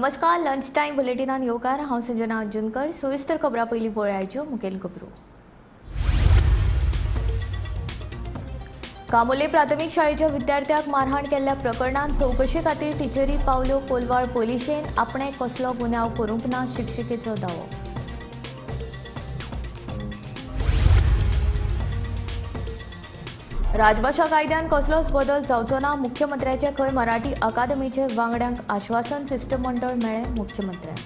नमस्कार, lunch time बुलेटिनान येवकार. हांव संजना अंजुनकर. सविस्तर खबरां पयलीं पळयाच्यो मुखेल खबरो. कामोले प्राथमीक शाळेच्या विद्यार्थ्याक मारहाण केल्ल्या प्रकरणांत चवकशे खातीर टिचरी पावल्यो कोलवाळ पोलिशेन. आपणें कसलो गुन्यांव करूंक ना, शिक्षिकेचो दावो. राजभाशा कायद्यान कसलोच बदल जावचो ना, मुख्यमंत्र्याचे खंय मराठी अकादमीचे वांगड्यांक आश्वासन. शिश्टमंडळ मेळ्ळें मुख्यमंत्र्यांक.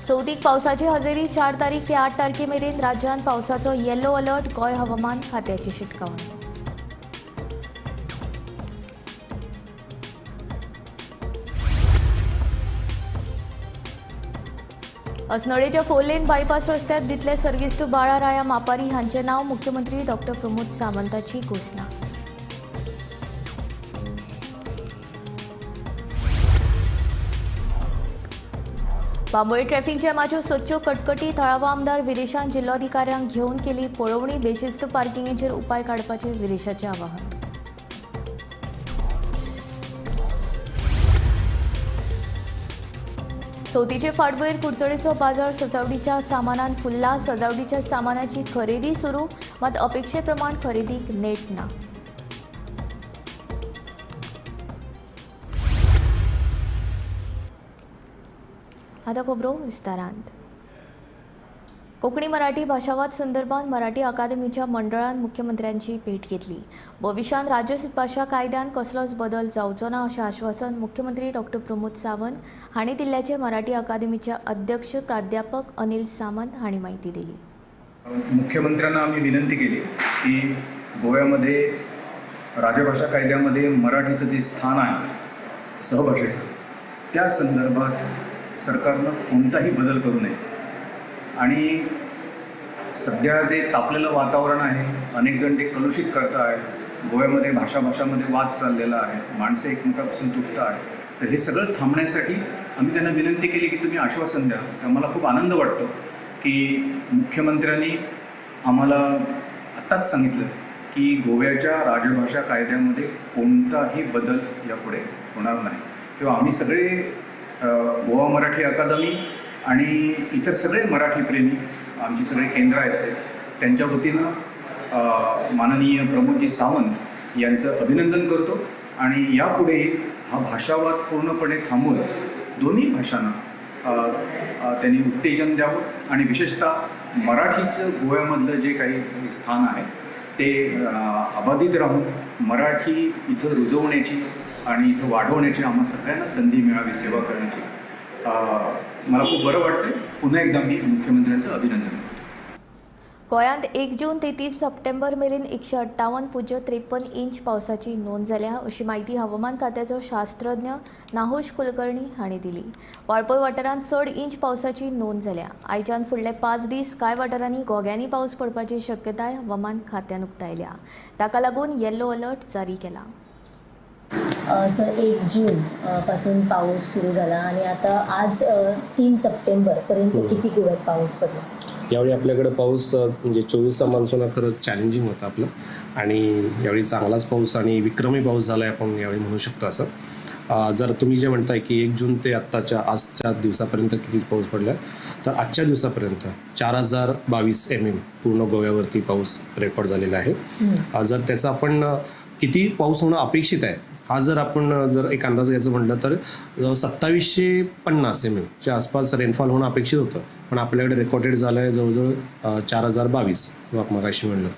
चवथीक पावसाची हजेरी 4 तारीख ते 8 तारखे मेरेन राज्यांत पावसाचो येलो अलर्ट. गोंय हवामान खात्याची शिटकावणी. अस्नोडेच्या 4 लेन बायपास रस्त्यार दितले सर्गेस्त बाळा राया मापारी हांचें नांव. मुख्यमंत्री डॉक्टर प्रमोद सावंताची घोशणा. बांबोळे ट्रॅफिक जॅमाच्यो सदच्यो कटकटी. थळावो आमदार विरेशान जिल्लोधिकाऱ्यांक घेवन केली पळोवणी. बेशिस्त पार्किंगेचेर उपाय काडपाचें विरेशाचें आवाहन. चवथीचे फाटभुंयेर कुडचडेचो बाजार सजावटीच्या सामानान फुल्ला. सजावटीच्या सामानाची खरेदी सुरू, मात अपेक्षे प्रमाण खरेदीक नेट ना. आतां खबरो विस्तारांत. कोंकणी मराठी भाशावाद संदर्भात मराठी अकादमीच्या मंडळान मुख्यमंत्र्यांची भेट घेतली. भविष्यांत राज्यभाशा कायद्यान कसलोच बदल जावचो ना अशें आश्वासन मुख्यमंत्री डॉक्टर प्रमोद सावंत हांणी दिल्ल्याचें मराठी अकादमीचे अध्यक्ष प्राध्यापक अनिल सामंत हांणी म्हायती दिली. मुख्यमंत्र्यांना आम्ही विनंती केली की गोव्यामध्ये राजभाषा कायद्यामध्ये मराठीचं जे स्थान आहे सहभाषेचं, त्या संदर्भात सरकारनं कोणताही बदल करू नये. आणि सध्या जे तापलेलं वातावरण आहे, अनेक जण ते कलुषित करत आहे. गोव्यामध्ये भाषाभाषामध्ये वाद चाललेला आहे, माणसं एकमेकापासून तुटत आहे. तर हे सगळं थांबण्यासाठी आम्ही त्यांना विनंती केली की तुम्ही आश्वासन द्या. तर मला खूप आनंद वाटतो की मुख्यमंत्र्यांनी आम्हाला आत्ताच सांगितलं की गोव्याच्या राजभाषा कायद्यामध्ये कोणताही बदल यापुढे होणार नाही. तेव्हा आम्ही सगळे गोवा मराठी अकादमी आणि इतर सगळे मराठी प्रेमी, आमची सगळे केंद्र आहेत ते, त्यांच्या वतीनं माननीय प्रमोदजी सावंत यांचं अभिनंदन करतो. आणि यापुढेही हा भाषावाद पूर्णपणे थांबवून दोन्ही भाषांना त्यांनी उत्तेजन द्यावं आणि विशेषतः मराठीचं गोव्यामधलं जे काही स्थान आहे ते अबाधित राहून मराठी इथं रुजवण्याची आणि इथं वाढवण्याची आम्हा सगळ्यांना संधी मिळावी, सेवा करण्याची. मला खूप बरं वाटतंय. पुन्हा एकदा मी मुख्यमंत्र्यांचं अभिनंदन करतो. गोंयांत 1 जून ते 30 सप्टेंबर मेरेन 158.53 इंच पावसाची नोंद जाल्या अशी म्हायती हवामान खात्याचो शास्त्रज्ञ नाहुश कुलकर्णी हांणी दिली. वाळपय वाठारांत चड इंच पावसाची नोंद जाल्या. आयच्यान फुडले 5 दीस कांय वाठारांनी घोग्यांनी पावस पडपाची शक्यताय हवामान खात्यान उक्तायल्या. ताका लागून येल्लो अलर्ट जारी केला. सर, 1 जून पासून पाऊस सुरू झाला आणि आता आज 3 सप्टेंबर पर्यंत किती गोव्यात पाऊस पडला? यावेळी आपल्याकडे पाऊस म्हणजे 24चा मान्सून हा खरंच चॅलेंजिंग होता आपलं, आणि यावेळी चांगलाच पाऊस आणि विक्रमी पाऊस झाला आहे आपण यावेळी म्हणू शकतो असं. जर तुम्ही जे म्हणताय की 1 जून ते आत्ताच्या आजच्या दिवसापर्यंत किती पाऊस पडला, तर आजच्या दिवसापर्यंत 4022 mm पूर्ण गोव्यावरती पाऊस रेकॉर्ड झालेला आहे. जर त्याचा आपण किती पाऊस होणं अपेक्षित आहे हा जर आपण जर एक अंदाज घ्यायचं म्हटलं तर 2750 mm आसपास रेनफॉल होणं अपेक्षित होतं, पण आपल्याकडे रेकॉर्डेड झालं आहे जवळजवळ 4022 मगाशी म्हणलं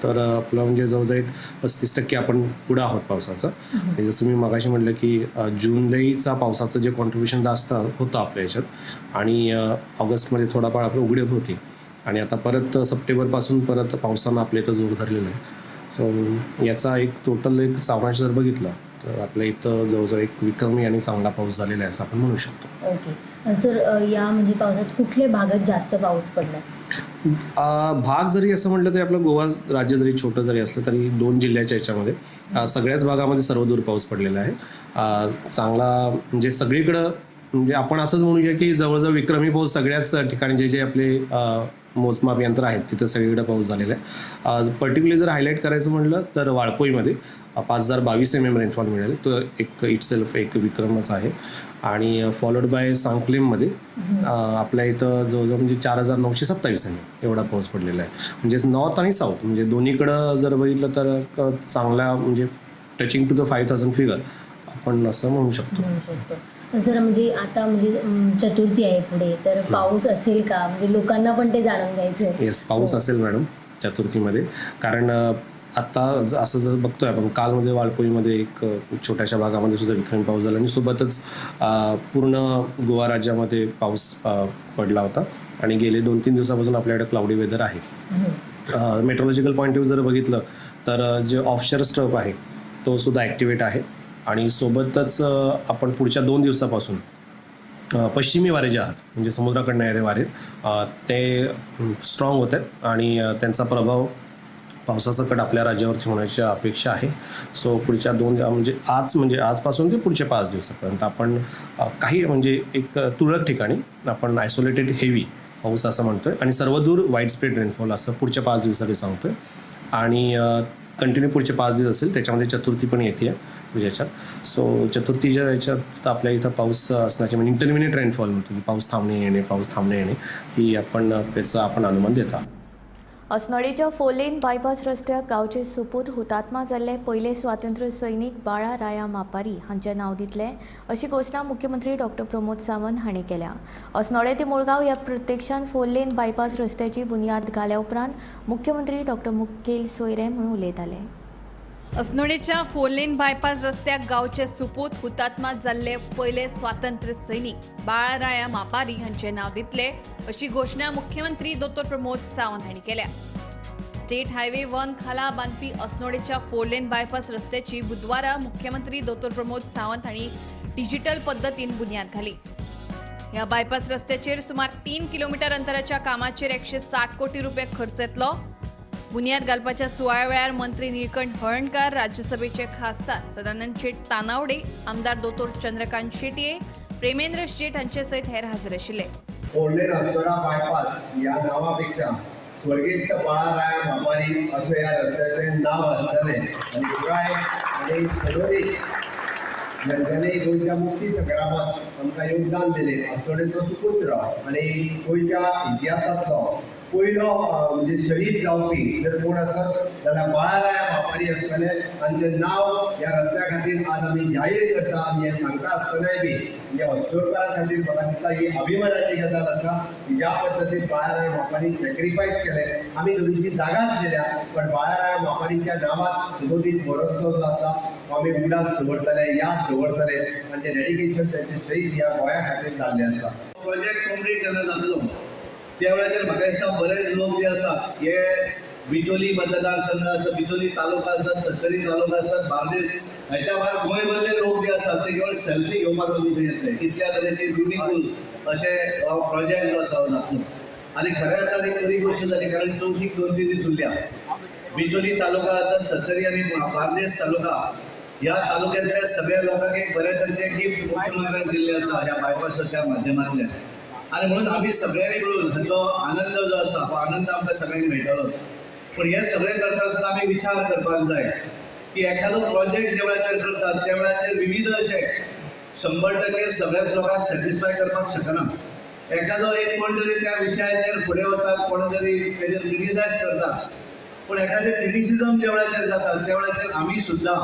तर आपलं म्हणजे जवळजवळ एक 35% आपण पुढं आहोत पावसाचं. आणि जसं मी मगाशी म्हटलं की जुलैचा पावसाचं जे कॉन्ट्रीब्युशन जास्त होतं आपल्या ह्याच्यात, आणि ऑगस्टमध्ये थोडाफार आपलं उघडीप होती, आणि आता परत सप्टेंबरपासून परत पावसानं आपल्या इथं जोर धरलेला आहे. सो याचा एक टोटल एक सारांश जर बघितला तर आपल्या इथं जवळजवळ एक विक्रमी आणि चांगला पाऊस झालेला आहे असं आपण म्हणू शकतो. ओके सर, या म्हणजे पावसात कुठल्या भागात जास्त पाऊस पडला? भाग जरी असं म्हटलं तरी आपलं गोवा राज्य जरी छोटं जरी असलं तरी 2 जिल्ह्याच्या याच्यामध्ये सगळ्याच भागामध्ये सर्वदूर पाऊस पडलेला आहे. चांगला म्हणजे सगळीकडं, म्हणजे आपण असंच म्हणूया की जवळजवळ विक्रमी पाऊस सगळ्याच ठिकाणी जे जे आपले मोजमाप यंत्र आहेत तिथं सगळीकडे पाऊस झालेला आहे. पर्टिक्युलरली जर हायलाईट करायचं म्हटलं तर वाळपोईमध्ये 5022 mm रेनफॉल मिळाले, तो एक इटसेल्फ एक विक्रमच आहे. आणि फॉलोड बाय सांकलेममध्ये आपल्या इथं जवळजवळ म्हणजे 4927 mm एवढा पाऊस पडलेला आहे. म्हणजेच नॉर्थ आणि साऊथ म्हणजे दोन्हीकडं जर बघितलं तर चांगला म्हणजे टचिंग टू the 5000 figure आपण असं म्हणू शकतो. सर म्हणजे आता म्हणजे चतुर्थी आहे पुढे, तर पाऊस असेल का, म्हणजे लोकांना पण ते जाणून घ्यायचं. येस, पाऊस असेल मॅडम चतुर्थीमध्ये, कारण आत्ता असं जर बघतोय आपण कालमध्ये वाळपोईमध्ये एक छोट्याशा भागामध्ये सुद्धा विक्रमी पाऊस झाला आणि सोबतच पूर्ण गोवा राज्यामध्ये पाऊस पडला होता आणि गेले 2-3 दिवसापासून आपल्याकडे क्लाउडी वेदर आहे. मेट्रोलॉजिकल पॉईंट ऑफ जर बघितलं तर जे ऑफशोर स्टर्प आहे तो सुद्धा ॲक्टिवेट आहे आणि सोबतच आपण पुढच्या 2 दिवसापासून पश्चिमी वारे जे आहात म्हणजे समुद्राकडनं येणारे वारे ते स्ट्रॉंग होत आहेत आणि त्यांचा प्रभाव पावसासकट आपल्या राज्यावरती होण्याची अपेक्षा आहे. सो पुढच्या 2 म्हणजे आज म्हणजे आजपासून ते पुढच्या 5 दिवसापर्यंत आपण काही म्हणजे एक तुरळक ठिकाणी आपण आयसोलेटेड हेवी पाऊस असं म्हणतोय आणि सर्वदूर वाईड स्प्रेड रेनफॉल असं पुढच्या 5 दिवसासाठी सांगतोय आणि कंटिन्यू पुढचे 5 दिवस असेल, त्याच्यामध्ये चतुर्थी पण येते म्हणजे याच्यात. सो चतुर्थीच्या याच्यात आपल्या इथं पाऊस असण्याचे म्हणजे इंटरमिडिएट रेनफॉल म्हणतो की पाऊस थांबणे येणे, पाऊस थांबणे येणे ही आपण त्याचं आपण अनुमान देता. अस्नोडेच्या 4 लेन बायपास रस्त्याक गांवचे सुपूत हुतात्मा जाल्ले पयले स्वातंत्र्य सैनीक बाळा राया मापारी हांचें नांव दितले अशी घोशणा मुख्यमंत्री डॉक्टर प्रमोद सावंत हांणी केल्या. अस्नोडे ते मुळगांव ह्या प्रत्यक्षान 4 लेन बायपास रस्त्याची बुन्याद घाल्या उपरांत मुख्यमंत्री डॉक्टर मुखेल सोयरे म्हणून उलयताले. अस्नोडेच्या 4 लेन बायपास रस्त्याक गांवचे सुपूत हुतात्मा जाल्ले पयले स्वातंत्र्य सैनीक बाळाराया मापारी हांचे नांव दितले अशी घोशणा मुख्यमंत्री दोतोर प्रमोद सावंत हांणी केल्या. स्टेट हायवे 1 खाला बांदपी अस्नोडेच्या 4 लेन बायपास रस्त्याची बुधवारा मुख्यमंत्री दोतोर प्रमोद सावंत हांणी डिजिटल पद्दतीन बुन्याद घाली. ह्या बायपास रस्त्याचेर सुमार 3 किलोमीटर अंतराच्या कामाचेर 160 कोटी रुपये खर्च येतलो. बुन्याद घालपाच्या सुवाळ्या वेळार मंत्री निळकंठ हळर्णकार, राज्यसभेचे खासदार सदानंद शेट तानावडे, आमदार दोतोर चंद्रकांत शेटये, प्रेमेंद्र शेट हांचे सयत हेर हजर आशिल्ले. 4 लेन अस्नोडा बायपास ह्या नांवापेक्षा स्वर्गेस्त बाळाराया मापारी अशें ह्या रस्त्याचें नांव आसतलें आनी पुराय आनी सदोदीत ज्यांच्यानी गोंयच्या मुक्ती संग्रामात आमकां योगदान दिलें, अस्नोडेचो सुपुत्र आनी गोंयच्या इतिहासांतलो पयलो म्हणजे शहीद जावपी जर कोण आसत जाल्यार बाळाराया मापारी आसतले. तांचें नांव ह्या रस्त्या खातीर आज आमी जाहीर करता आनी हें सांगता आसतनाय बी म्हणजे अस्नोडकारां खातीर म्हाका दिसता ही अभिमानाची गजाल आसा की ज्या पद्दतीन बाळाराया मापारी सॅक्रिफायस केलें. आमी थोडीशी जागाच दिल्या पण बाळाराया मापारीच्या नांवात सदोदीत हो रस्तो जो आसा तो आमी उडास दवरतले, याद दवरतले. तांचें डेडिकेशन, तांचें शहीद ह्या गोंया खातीर जाल्लें आसा. प्रोजेक्ट कंप्लीट जेन्ना जातलो त्या वेळाचेर म्हाका दिसता बरेच लोक जे आसा हे बिचोली मतदारसंघ आसा, बिचोली तालुका आसात, सत्तरी तालुका आसात, बार्देस ह्याच्या भायर गोंयभरले लोक जे आसात ते केवळ सेल्फी घेवपाक लागून थंय येतले. इतल्या तरेचे ब्युटिफूल अशें हो प्रोजेक्ट जो आसा हो जातलो. आनी खऱ्या अर्थान एक बरी गोश्ट जाली कारण चवथीक 2-3 दीस उरल्या. बिचोली तालुका आसात, सत्तरी आनी बार्देस तालुका ह्या तालुक्यांतल्या सगळ्या लोकांक एक बऱ्या तरेचें गिफ्ट मुख्यमंत्र्यान दिल्लें आसा ह्या बायपासाच्या माध्यमांतल्यान. आनी म्हणून आमी सगळ्यांनी मेळून हाचो आनंद जो आसा हो आनंद आमकां सगळ्यांक मेळटलो. पूण हें सगळें करता आसतना आमी विचार करपाक जाय की एखादो प्रोजेक्ट ज्या वेळाचेर करतात त्या वेळाचेर विविध अशे 100% सगळ्याच लोकांक सॅटिस्फाय करपाक शकना. एखादो एक कोण तरी त्या विशयाचेर फुडें वतात, कोण तरी तेजेर क्रिटिसायज करतात, पूण एखादें क्रिटिसिजम ज्या वेळाचेर जाता त्या वेळाचेर आमी सुद्दां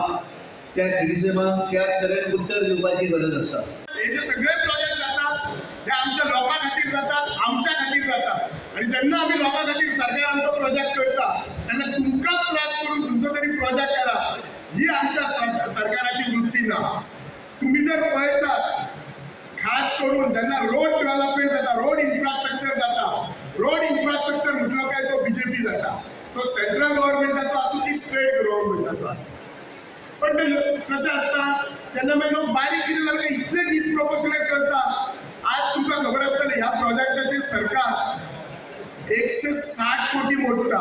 त्या क्रिटिसिजमाक त्या तरेन उत्तर दिवपाची गरज आसा. हे जे सगळे प्रोजेक्ट जातात हे आमच्या लोकां खातीर जातात, आमच्या खातीर जातात. आनी जेन्ना आमी लोकां खातीर सरकार आमचो प्रोजेक्ट करता तेन्ना तुमकांच त्रास करून तुमचो तरी प्रोजेक्ट करा ही आमच्या सरकाराची वृत्ती ना. तुम्ही जर पळयशात खास करून जेन्ना रोड डेव्हलपमेंट जाता, रोड इन्फ्रास्ट्रक्चर जाता, रोड इन्फ्रास्ट्रक्चर म्हटलो काय तो बीजेपी जाता, तो सेंट्रल गव्हर्नमेंटाचो आसूं की स्टेट गव्हर्नमेंटाचो आसूं. पण ते कशें आसता तेन्ना मागीर लोक बारीक कितें जालें काय इतले डिसप्रोपोर्शनेट करता. आज तुमकां खबर आसतलें ह्या प्रोजेक्टाचेर सरकार 160 कोटी मोडटा.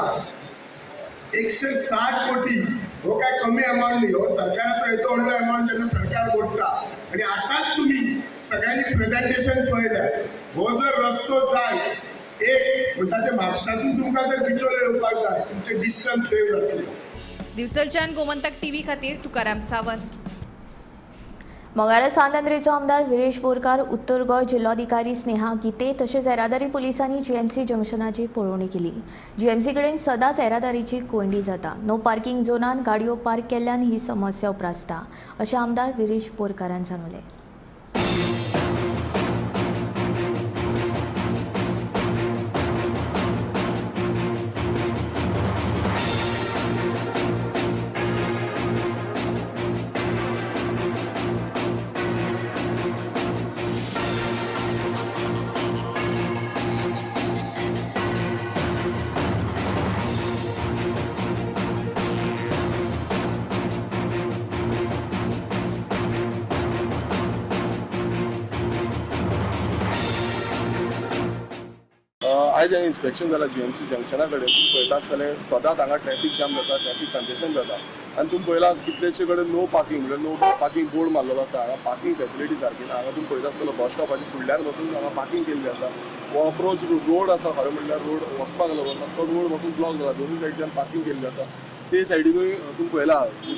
160 कोटी हो काय कमी अमाऊंट न्ही, हो सरकाराचो येदो व्हडलो अमाऊंट जेन्ना सरकार मोडटा. आनी आतांच तुमी सगळ्यांनी प्रेजेंटेशन पळयलें, हो जर रस्तो जाय एक म्हणटा ते म्हापशासून तुमकां जर बिचोले येवपाक जाय तुमचें डिस्टन्स सेव जातलें. दिवचलच्यान गोमंतक टीव्ही खातीर तुकाराम सावंत. मंगळारा सांत आंद्रेचो आमदार विरेश बोरकार, उत्तर गोंय जिल्लोधिकारी स्नेहा गीते तशेंच येरादारी पुलिसांनी जीएमसी जंक्शनाची पळोवणी केली. जीएमसी कडेन सदांच येरादारीची कोंयडी जाता. नो पार्किंग झोनान गाडयो पार्क केल्ल्यान ही समस्या उप्रासता अशें आमदार विरेश बोरकारान सांगलें. आयज हांवें इन्स्पेक्शन जाला जीएमसी जंक्शना कडेन. तुमी पळयता आसतले सदांच हांगा ट्रॅफिक जाम जाता, ट्रॅफिक कंजेशन जाता आनी तुमी पळयला कितलेशे कडेन नो पार्किंग म्हणजे नो पार्किंग बोर्ड मारलेलो आसा. हांगा पार्किंग फॅसिलिटी सारकी ना. हांगा तुमी पळयता आसतलो बस स्टॉपाच्या फुडल्यान बसून हांगा पार्किंग केल्ली आसा. हो अप्रोच रोड आसा, खरें म्हणल्यार रोड वचपाक लागून तो रोड बसून ब्लॉक जाला. दोनूय सायडीच्यान पार्किंग केल्ली आसा. ते सायडीनूय तुमी पळयला जो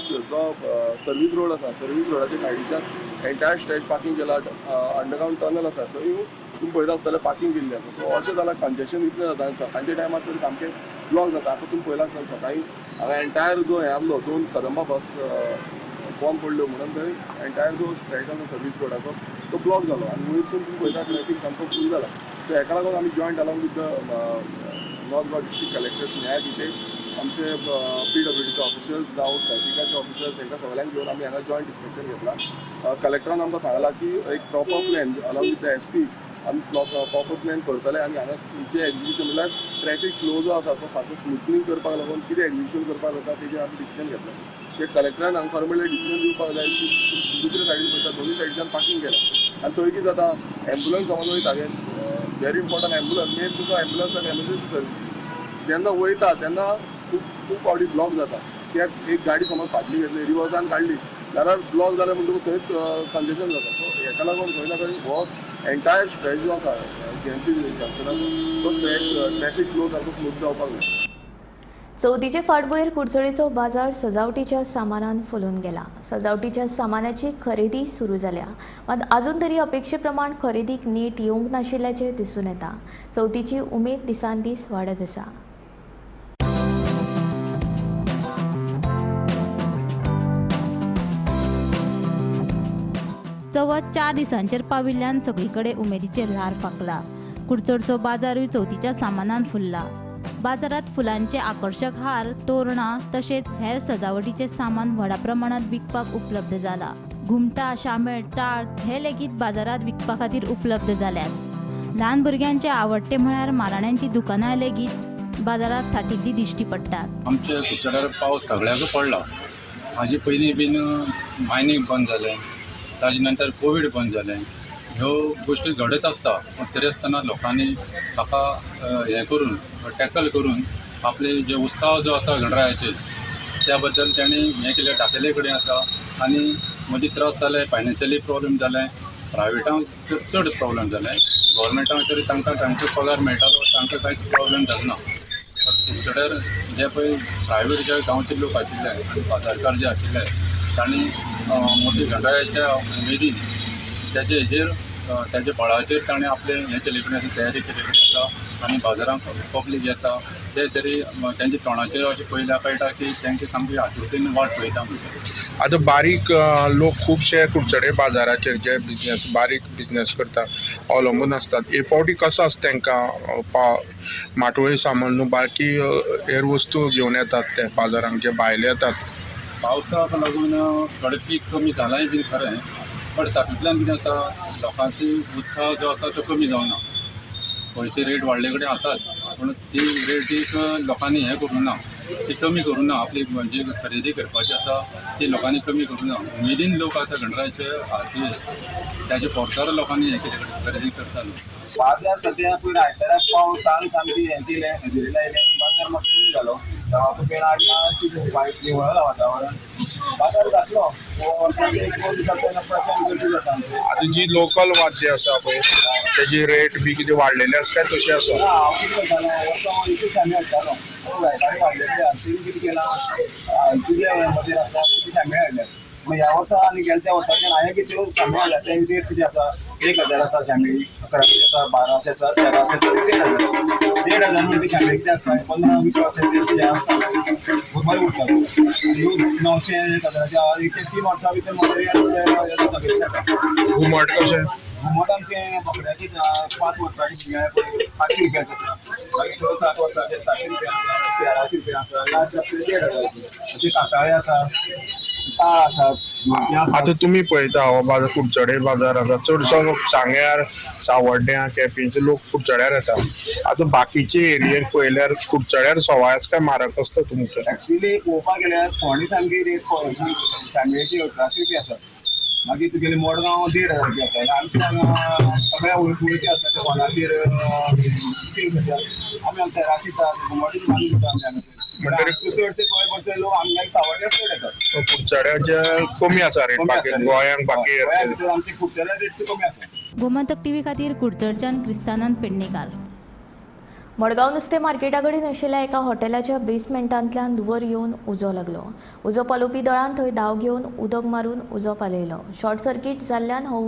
सर्वीस रोड आसा, सर्वीस रोडाच्या सायडीच्यान एंटायर स्ट्रेच पार्किंग केला. अंडरग्रावंड टनल आसा थंय तुमी पळयता आसतले पार्किंग केल्ली आसा. सो अशें जाल्यार कंजेशन इतलें जाता आनी सकाळच्या टायमार तर सामकें ब्लॉक जाता. आतां तुमी पळयला आसतलें सकाळीं हांगा एंटायर जो हें आसलो दोन कदंबा बस बॉम्ब पडल्यो म्हणून थंय एंटायर जो स्ट्रेच आसा सर्वीस रोडाचो तो ब्लॉक जालो आनी वयरसून तुमी पळयता ट्रॅफिक सामको फूल जाला. सो हेका लागून आमी joint along with the North Goa district collector Sneha Gite, आमचे पीडब्ल्यूडीचे ऑफिसर्स जावं ट्रॅफिकाचे ऑफिसर्स तांकां सगळ्यांक घेवन आमी हांगा जॉयंट इन्स्पेक्शन घेतला. कलेक्टरान आमकां सांगलां की एक proper plan along with the SP आमी प्रॉपर प्लॅन करतले आनी हांगा जे एक्झिक्युशन म्हणल्यार ट्रॅफिक फ्लो जो आसा तो सारको स्मुथनींग करपाक लागून कितें एक्झिक्युशन करपाक जाता तेजेर आमी डिसिजन घेतलें. ते कलेक्टरान हांगा खरें म्हणल्यार डिसिजन दिवपाक जाय की दुसरे सायडीन पळयता दोनूय सायडीच्यान पार्किंग केलां आनी थंय कितें जाता एम्बुलन्स समज वयता, व्हेरी इम्पॉर्टंट एम्बुलन्स मेन तुका एम्बुलन्स आनी एमर्जन्सी सर्वीस जेन्ना वयता तेन्ना खूब खूब फावटी ब्लॉक जाता. कित्याक एक गाडी समज फाटली घेतली रिवर्सान काडली जाल्यार ब्लॉक जालें म्हणटकूच थंयच कंजेशन जाता. सो हेका लागून खंय ना खंय हो एंटायर स्ट्रेच जो आसा जीएमसी जंक्शनाचो तो स्ट्रेच ट्रॅफिक फ्लो सारको स्मूथ जावपाक जाय. चवथीचे फाटभुंयेर कुडचडेचो बाजार सजावटीच्या सामानान फुलून गेला. सजावटीच्या सामानाची खरेदी सुरू जाल्या, मात अजून तरी अपेक्षे प्रमाण खरेदीक नीट येवंक नाशिल्ल्याचें दिसून येता. चवथीची उमेद दिसान दीस वाडत आसा. चवथ 4 दिसांचेर पाविल्ल्यान सगळी कडेन उमेदीचें ल्हार फांकला. कुडचडचो बाजारूय चवथीच्या सामानान फुल्ला. बाजारात फुलांचे आकर्शक हार, तोरणां तशेंच हेर सजावटीचें सामान व्हडा प्रमाणात विकपाक उपलब्ध जाला. घुमटां, शामेळ, टाळ हे लेगीत बाजारात विकपा खातीर उपलब्ध जाल्यात. ल्हान भुरग्यांचे आवडटे म्हळ्यार माराण्यांची दुकानां लेगीत बाजारात थाटिल्ली दिश्टी पडटात. आमच्या कुडचड्यार पावस सगळ्याक पडला. हाजे पयलीं बीन मायनींग बंद जालें, ताजे नंतर कोवीड बंद जालें. ह्यो गोश्टी घडत आसता, पूण तरी आसतना लोकांनी ताका हें करून टॅकल करून आपले जे उत्साह जो आसा गणरायाचेर त्या बद्दल तांणी हें केलें. दाखयले कडेन आसा आनी मदीं त्रास जाले, फायनान्शियली प्रॉब्लम जाले, प्रायवेटांक चड प्रॉब्लम जाले. गव्हर्मेंटाक तरी तांकां तांचो पगार मेळटालो, तांकां कांयच प्रॉब्लम जालो ना. कुडचड्यार जे पळय प्रायवेट जे गांवचे लोक आशिल्ले आनी बाजारकार जे आशिल्ले तांणी मोठी गणरायाच्या उमेदीन ताजे हेजेर ताच्या बळाचेर ताणें आपलें हें केल्ले कडेन तयारी केल्ली कडेन आसा आनी बाजारांत पब्लीक येता ते तरी तांच्या तोंडाचेर अशें पळयल्यार कळटा की तांची सामकी आतुरतेन वाट पळयता. आतां बारीक लोक खुबशे कुडचडे बाजाराचेर जे बिजनेस बारीक बिजनेस करता अवलंबून आसतात. एक फावटी कसो आसता तांकां माटोळी सामान न्हू बाकी हेर वस्तू घेवन येतात ते बाजारांक जे भायले येतात. पावसाक लागून थोडें पीक कमी जालांय बीन खरें, बट तातूंतल्यान कितें आसा लोकांची उत्साह जो आसा तो कमी जावना. पयशे रेट वाडले कडेन आसात, पूण ती रेटीक लोकांनी हें करूंक ना, ती कमी करूंक ना. आपली जी खरेदी करपाची आसा ती लोकांनी कमी करूंक ना. उमेदीन लोक आतां गणरायाचे हातीर ताजे फोर्सार लोकांनी हें केले कडेन खरेदी करता लोक. बाजार सद्या पयर आयताराक पावसान सामकी हें केलें, हजेरी लायलें, बाजार मातसो कमी जालो. गांवां पेण आड मातशी वायट निवळला वातावरण, बाजार जातलो. वर्साक एक दोन दिसां प्रचंड गर्दी जाता. आतां जी लोकल वाद्य आसा पळय तेजी रेट बी कितें वाडलेली आसा काय तशी आसा? हांव कितें करतालो, वर्सां हांव एकूच शामी हाडटालो, लायटांनी वाडलेली आसा. तेणी कितें केलां, तुज्या मदीं आसता ती शामी हाडल्या. पूण ह्या वर्सा आनी गेल्या त्या वर्साच्यान हांवें बी त्यो शामी हाडल्या. ते रेट कितें आसा, 1000 आसा शामी, 1100 आसा, 1200 आसा, 1300 आसा, 1500. 1500 म्हणजे शामी कितें आसता, 15-20 वर्सांचे हें आसता, बरें उरता. 900 1000च्या 1 ते 3 वर्सां भितर म्हाका. घुमट कशें? घुमट आमचें बोकड्याचे 5 वर्सांचे 500 रुपया जाता, मागीर 6-7 वर्सांचे 700 रुपया आसा, 1300 रुपया आसा, लास्ट 1500. अशे कांसाळे आसा, ताळ आसात. आतां तुमी पळयता हो बाजार कुडचडे बाजार आसा, चडसो लोक सांग्यार, सावड्ड्यां, केपेंचे लोक कुडचड्यार येता. आतां बाकीचे एरियेर पळयल्यार कुडचड्यार सवाय आसा काय म्हारग आसता तुमकां? एक्चुली पळोवपाक गेल्यार फोंडे सामकी रेट शामेळची 1800 रुपया आसा, मागीर तुगेले मडगांव 1500 रुपया आसा. आमच्या हांगा सगळ्या वळखी आसा ते हॉलाचेर 3,000, आमी हांगा 1300 दिता, घुमटूच मागून दिता आमी हांगासर. म्हणटकीर चडशे गोंयभरचे लोक आमगे सावड्ड्यार चड येतात. कुडचड्याचे कमी आसा रेट बाकी गोंयांक? बाकी गोंया भितर आमचे कुडचड्यार रेट कमी आसा. गोमंतक टीव्ही खातीर कुडचडच्यान क्रिस्तानंद पेडणेकार. मडगांव नुस्तें मार्केटा कडेन आशिल्ल्या एका हॉटेलाच्या बेसमेंटांतल्यान धुंवर येवन उजो लागलो. उजो पालोवपी दळान थंय धांव घेवन उदक मारून उजो पालयलो. शॉर्ट सर्कीट जाल्ल्यान हो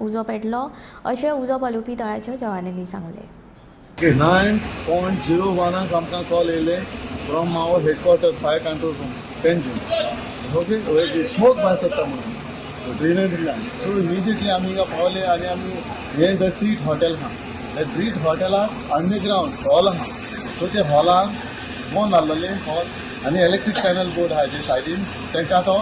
उजो पेटलो अशें उजो पालोवपी दळाच्या जवानांनी सांगलें. 9.01 आमकां कॉल येयले from our headquarter fire control room Panjim. Okay, smoke भायर सरता म्हणून ड्रेनेजींतल्यान. सो इमिजिएटली आमी हिंगा पावले आनी आमी हें the treat hotel आहा, त्या ट्रीट हॉटेलाक अंडरग्रावंड हॉल आहा. सो ते हॉलाक बंद आहलेलें हॉल आनी इलेक्ट्रीक पॅनल बोर्ड आहा जे सायडीन, तांकां तो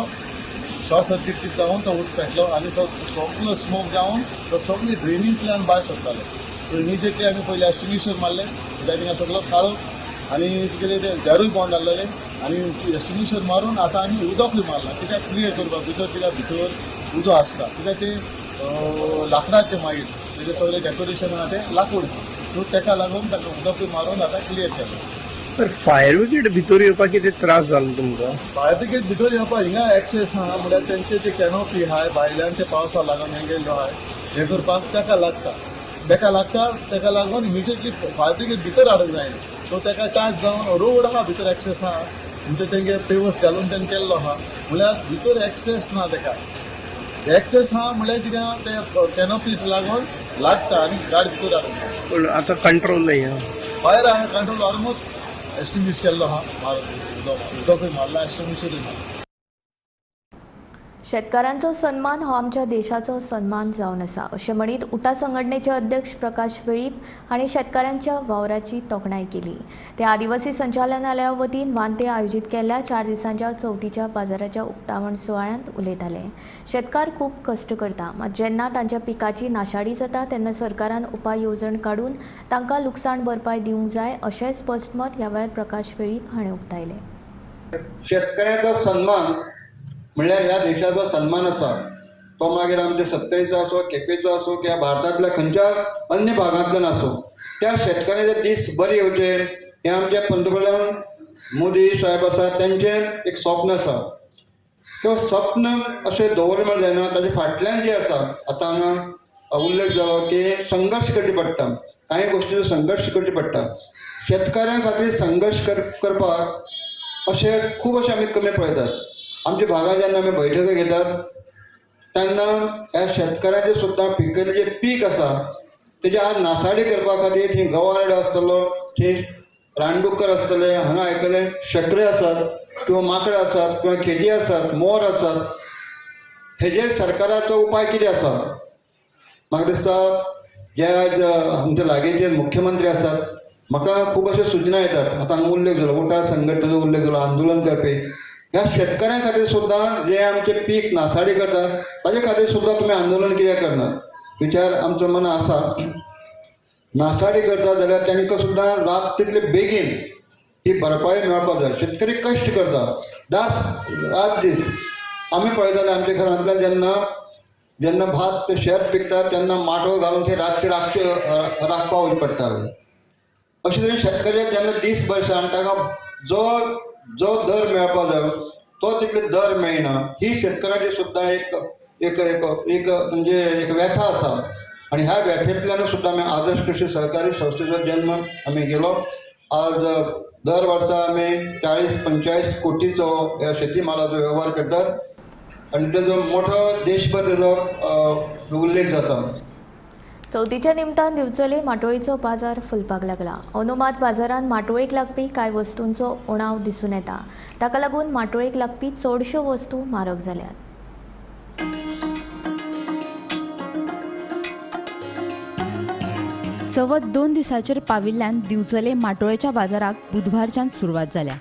शॉर्ट सर्कीट कितें जावन तो उजो पेटलो आनी सगलो स्मोक जावन तो सगळी ड्रेनींतल्यान भायर सरतालो. सो इमिजिएटली आमी पयलीं एक्सटिंग्विशर मारलें, कित्याक थिंगा सगलो काळो आनी कितें तें दारूय बंद आहलेलें आनी एक्सटिंग्विशर मारून आतां आमी उदकूय मारलां, कित्याक क्लियर करपाक भितर, कित्याक भितर उजो आसता, कित्याक तें लांकडाचें मागीर तेजें सगळें डेकोरेशन आहा तें लाकूड, सो तेका लागून ताका उदकूय मारून आतां क्लियर केलें. तर फायर ब्रिगेड भितर येवपाक कितें त्रास जालो तुमकां? फायर ब्रिगेड भितर येवपाक हिंगा एक्सेस आहा, म्हणल्यार तेंचे ते कॅनोपी आहाय भायल्यान ते पावसा लागून हें गेल्लो आहाय, हें करपाक तेका लागता, तेका लागून इमिजिएटली फायर ब्रिगेड भितर हाडूंक जायना. सो तेका चार्ज जावन रोड आहा भितर एक्सेस आहा, म्हणजे तेंगे पेवर्स घालून तेणें केल्लो आहा, म्हणल्यार भितर एक्सेस ना तेका. एक्सेस आहा म्हणल्यार कितें ते कॅनोपीस लागून लागता आनी गाडी भितर हाडूंक जायना. पूण आतां कंट्रोल नाही आहा? फायर आहा कंट्रोल, ऑलमोस्ट एक्सटिंग्विश केल्लो आहा, उदकूय मारला, एक्सटिंग्विशरूय मारला. शेतकारांचो सन्मान हो आमच्या देशाचो सन्मान जावन आसा अशें म्हणीत उटा संघटनेचे अध्यक्ष प्रकाश वेळीप हांणी शेतकारांच्या वावराची तोखणाय केली. ते आदिवासी संचालनालया वतीन वांते आयोजीत केल्ल्या 4 दिसांच्या चवथीच्या बाजाराच्या उक्तावण सुवाळ्यांत उलयताले. शेतकार खूब कश्ट करता, मात जेन्ना तांच्या पिकाची नाशाडी जाता तेन्ना सरकारान उपाय येवजण काडून तांकां लुकसाण भरपाय दिवंक जाय अशें स्पश्ट मत ह्या वेळार प्रकाश वेळीप हांणी उक्तायलें. शेतकऱ्याचो सन्मान म्हणल्यार ह्या देशाचो सन्मान आसा, तो मागीर आमच्या सत्तरीचो आसूं, केपेंचो आसूं किंवा भारतांतल्या खंयच्या अन्य भागांतल्यान आसूं, त्या शेतकऱ्याचे दीस बरे येवचे हें आमचे पंतप्रधान मोदी साहेब आसा तेंचें एक स्वप्न आसा. किंवा स्वप्न अशें दवरलें म्हळ्यार जायना, ताजे फाटल्यान जें आसा आतां हांगा उल्लेख जालो की संघर्श करचे पडटा, कांय गोश्टीचो संघर्श करचे पडटा. शेतकऱ्यां खातीर संघर्श करपाक अशें खूब अशें आमी कमी पळयतात. आमच्या भागात जेन्ना आमी बैठकी घेतात तेन्ना ह्या शेतकऱ्यांचे सुद्दां पिकयल्लें जें पीक आसा तेजें आज नासाडी करपा खातीर थंय गवारेडो आसतलो, थंय रानडुक्कर आसतले, हांगा आयकलें शेकरे आसात किंवा माकडां आसात किंवा खेजी आसात, मोर आसात. हेजेर सरकाराचो उपाय कितें आसा? म्हाका दिसता जे आज आमच्या लागींचे मुख्यमंत्री आसात, म्हाका खूब अश्यो सुचना येतात. आतां हांगा उल्लेख जालो उटा संघटनेचो उल्लेख जालो, आंदोलन करपी ह्या शेतकऱ्यां खातीर सुद्दां जे आमचें पीक नासाडी करता ताजे खातीर सुद्दां तुमी आंदोलन कित्याक करना? विचार आमचो मना आसा. नासाडी करता जाल्यार तांकां सुद्दां रात तितले बेगीन ही भरपाई मेळपाक जाय. शेतकरी कश्ट करता दास रात दीस. आमी पळयताले आमच्या घरांतल्यान जेन्ना जेन्ना भात शेत पिकता तेन्ना माटव घालून ते रातचे राखचे राखपा वयचें पडटालें. अशें तरेन शेतकऱ्याक जेन्ना दीस भर आनी ताका जो जो दर मेळपाक जाय तो तितले दर मेळना. ही शेतकऱ्याची सुद्दां एक एक एक एक म्हणजे एक व्यथा आसा आनी ह्या व्यथेंतल्यान सुद्दां आमी आदर्श कृशी सहकारी संस्थेचो जन्म आमी केलो. आज दर वर्सा आमी 40-45 कोटीचो ह्या शेती मालाचो वेव्हार करतात आनी तेजो मोठो देशभर तेजो उल्लेख जाता. चवथीच्या निमतान दिवचले माटोळीचो बाजार फुलपाक लागला. अंदू मात बाजारांत माटोळेक लागपी कांय वस्तूंचो उणाव दिसून येता. ताका लागून माटोळेक लागपी चडश्यो वस्तू म्हारग जाल्यात. चवथ 2 दिसांचेर पाविल्ल्यान दिवचले माटोळेच्या बाजाराक बुधवारच्यान सुरवात जाल्या.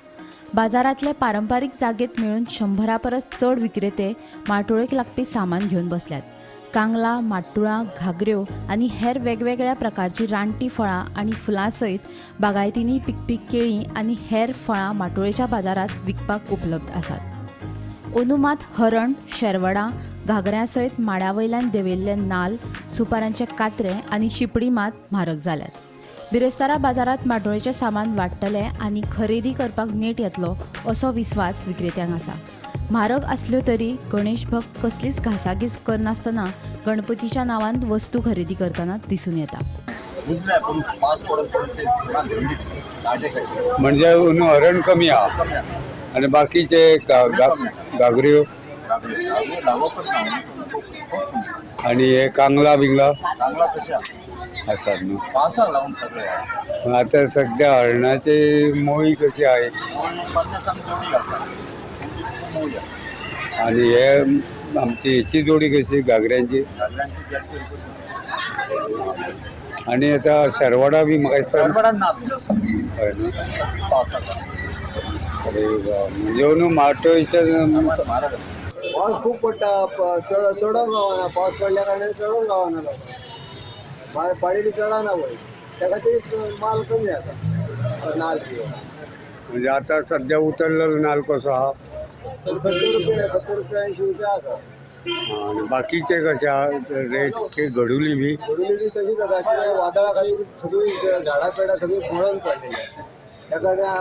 बाजारांतले पारंपारीक जागेत मेळून 100 परस चड विक्रेते माटोळेक लागपी सामान घेवन बसल्यात. कांगला, माटुळां, घागऱ्यो आनी हेर वेगवेगळ्या प्रकारची रानटी फळां आनी फुलां सयत बागायतींनी पिकपी केळीं आनी हेर फळां माटोळेच्या बाजारांत विकपाक उपलब्ध आसात. अंदू मात हरण, शेरवडां, घागऱ्यां सयत माड्या वयल्यान देंवयल्ले नाल, सुपारांचे कात्रे आनी शिपडी मात म्हारग जाल्यात. बिरेस्तारा बाजारांत माटोळेचें सामान वाडटलें आनी खरेदी करपाक नेट येतलो असो विस्वास विक्रेत्यांक आसा. म्हारग आसल्यो तरी गणेश भक्त कसलीच घासाघीस करनासतना गणपतीच्या नांवान वस्तू खरेदी करतना दिसून येता. म्हणजे हरण कमी आहा आनी बाकीचे घागऱ्यो आनी हे कांगला बिंगला आसात न्हू. आतां सद्या हरणाची मोळी कशी आहे आनी हे आमची हेची जोडी कशी घागऱ्यांची आनी आतां शेरवडा बी म्हाका दिसता हय न्हू. अरे म्हणजे न्हू माटोळीच्या पावस खूब पडटा, चडोंक गावना. पावस पडल्या कारणान चडोंक गावना लोकांक, पाडी चडना वयर, त्या खातीर माल कमी जाता. नाल म्हणजे आतां सद्या उतरलेलो नाल कसो आहा? 70 रुपया, 70 रुपया, 80 रुपया आसा. आनी बाकीचे कशे आहा रेट? घडुली बी घडुली बी तशीच आसा. कित्याक वादळा खातीर सगळीं झाडां पेडां सगळीं गळून पडलेली. त्या कारणान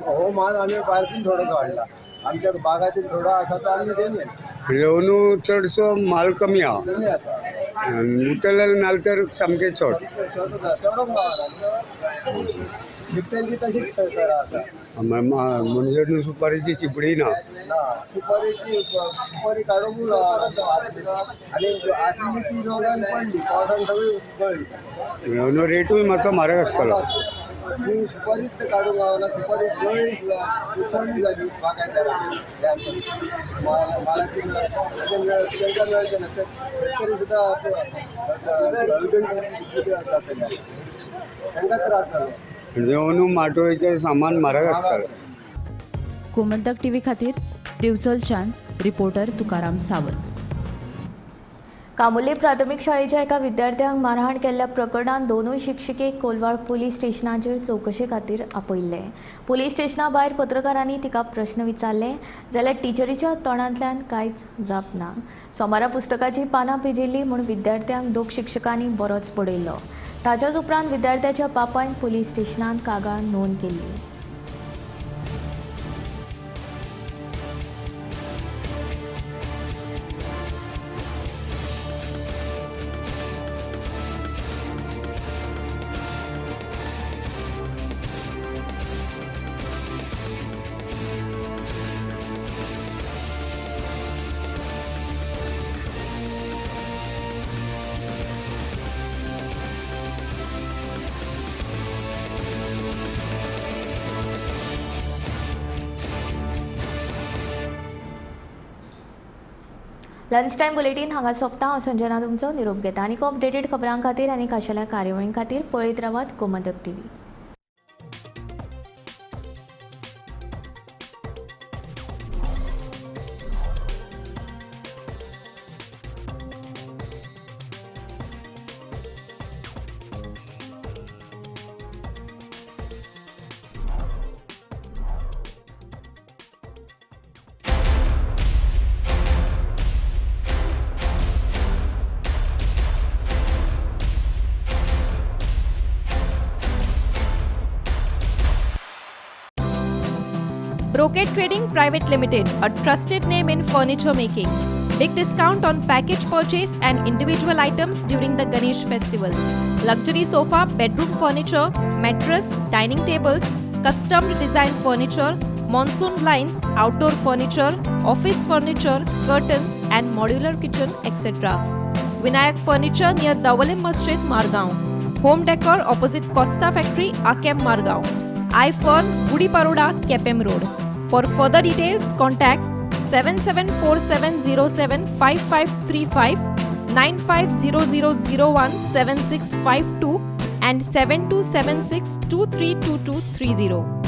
हो माल आमी भायरसून थोडोसो हाडला. आमच्या बागातील थोडो आसा तो आमी घेवन म्हणजे अंदू चडसो माल कमी आहा, कमी आसा. उतरलेलो नाल तर सामकें चड चडोंक गावना. शिपट्यांची तशीच करा आसा. म्हणजे न्हू सुपारीची शिपडी ना, सुपारीची सुपारी काडूंक आनी आसली ती रोगान पडली, पावसान सगळी गळ्ळी. अंदू रेटूय मातसो म्हारग आसतलो. सुपारीच काडूंक गावना, सुपारी गळ्ळी सुद्दां, लुकसाणूय जाली बागायतदारांक. मालाची तांकां मेळचें ना, शेतकरी सुद्दां तांकां त्रास जालो. म्हणजे अंदू माटोळेचें सामान म्हारग आसतालें. गोमंतक टीव्ही खातीर दिवचलच्यान रिपोर्टर तुकाराम सावंत. कामुले प्राथमीक शाळेच्या एका विद्यार्थ्यांक मारहाण केल्ल्या प्रकरणांत दोनूय शिक्षिकेक कोलवाळ पुलीस स्टेशनाचेर चवकशे खातीर आपयल्ले. पुलीस स्टेशना भायर पत्रकारांनी तिका प्रश्न विचारले जाल्यार टिचरीच्या तोंडांतल्यान कांयच जाप ना. सोमारा पुस्तकाची पानां पिजिल्ली म्हूण विद्यार्थ्यांक दोग शिक्षकांनी बरोच पडयल्लो. ताच्याच उपरांत विद्यार्थ्याच्या बापायन पुलीस स्टेशनांत कागाळ नोंद केल्ली. लंच टायम बुलेटीन हांगा सोंपता. हांव संजना तुमचो निरोप घेता. आनी अपडेटेड खबरां खातीर आनी खाशेल्या कार्यावळीं खातीर पळयत रावात Gomantak TV. Brocade Trading Private Limited, a trusted name in furniture making. Big discount on package purchase and individual items during the Ganesh festival. Luxury sofa, bedroom furniture, mattress, dining tables, custom design furniture, monsoon blinds, outdoor furniture, office furniture, curtains and modular kitchen, etc. Vinayak Furniture near Davalim Masjid, Margaon. Home Decor opposite Costa Factory, Akem, Margaon. iFern, Gudi Paroda, Kepem Road. For further details, contact 7747075535, 9500017652 and 7276232230.